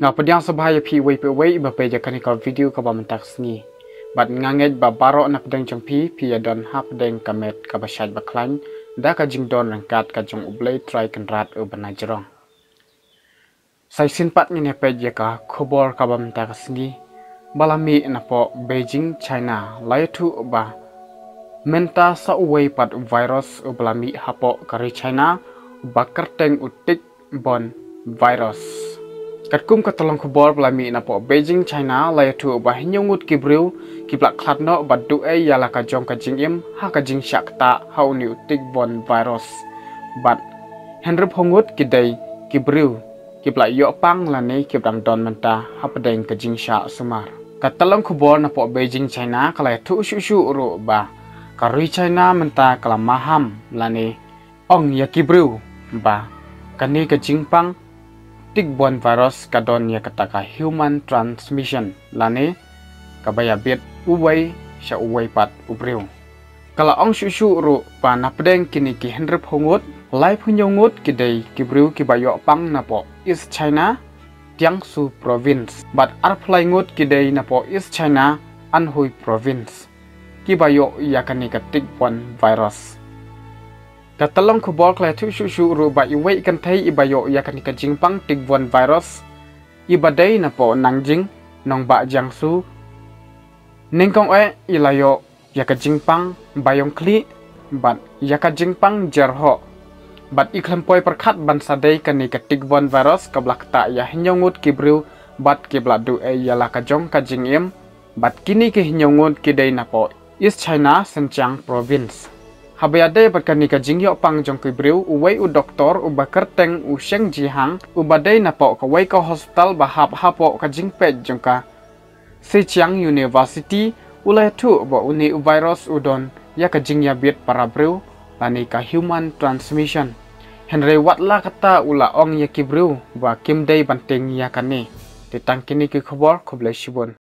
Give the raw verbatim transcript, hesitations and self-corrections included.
Nga pdiang sngewbha ïa phi uwei pa uwei ba peit ïa kane ka video kaba mynta ka sngi. Bad nga ngeit ba baroh na pdeng jong phi phi ïa don ha pdeng ka met kaba shait ba khlaiñ da ka jingdon ryngkat ka jong U Blei Trai Kynrad uba na jrong. Sa shisien pat ngin ïa peit ïa ka khubor kaba mynta ka sngi. Ba la mih napoh Beijing, China, la ïathuh ba mynta sa uwei pat u virus uba la mih hapoh ka ri China, uba kyrteng u tick borne virus. Katkum ka tyllong khubor ba la mih napoh Beijing, China, la ïathuh ba hynñiew ngut ki briew kiba la khlad noh bad duh ei ïa la ka jong ka jingim ha ka jingshah ktah ha une u tick borne virus. Bad hynriewphew ngut ki dei ki briew kiba la ïoh pang lane kiba dang don mynta ha pdeng ka jingshah sumar. Ka tyllong khubor napoh Beijing, China, ka la ïathuh shuh shuh ruh ba ka ri China mynta ka la maham lane ong ïa ki briew ba kane ka jingpang tick borne virus ka don ïa kata ka human transmission lane kaba ïabit uwei sha uwei pat u briew. Ka la ong shuh shuh ruh ba na pdeng kine ki hynriewphew ngut, laiphew hynñiew ngut ki dei ki briew kiba ïoh pang napoh East China, Jiangsu Province, bad arphew lai ngut ki dei napoh East China, Anhui Province, kiba ïoh ïa kane ka tick borne virus. Ka tyllong khubor ka la ïathuh shuh shuh ruh ba iwei i kynthei iba ïoh ïa kane ka jingpang tick borne virus, iba dei napoh Nanjing, nongbah Jiangsu, nyngkong eh i la ïoh ïa ka jingpang baïong khlieh bad ïa ka jingpang jarhoh. Bad i khlem poi pyrkhat ban sa dei kane ka tick borne virus kaba la ktah ïa hynñiew ngut ki briew bad kiba la duh ei ïa la ka jong ka jingim. Bad kine ki hynñiew ngut ki dei napoh East China, Zhejiang Province. Haba ïadei bad kane ka jingïoh pang jong ki briew, uwei u doktor uba kyrteng u Sheng Jihang, uba dei napoh kawei ka hospital ba hap hapoh ka jingpeit jong ka Zhejiang University, u la ïathuh ba une u virus u don ïa ka jingïabit para briew lane ka human transmission. Hynrei wat la katta u la ong ïa ki briew ba kim dei ban tieng ïa kane. Te tang kine ki khubor, khublei shibun.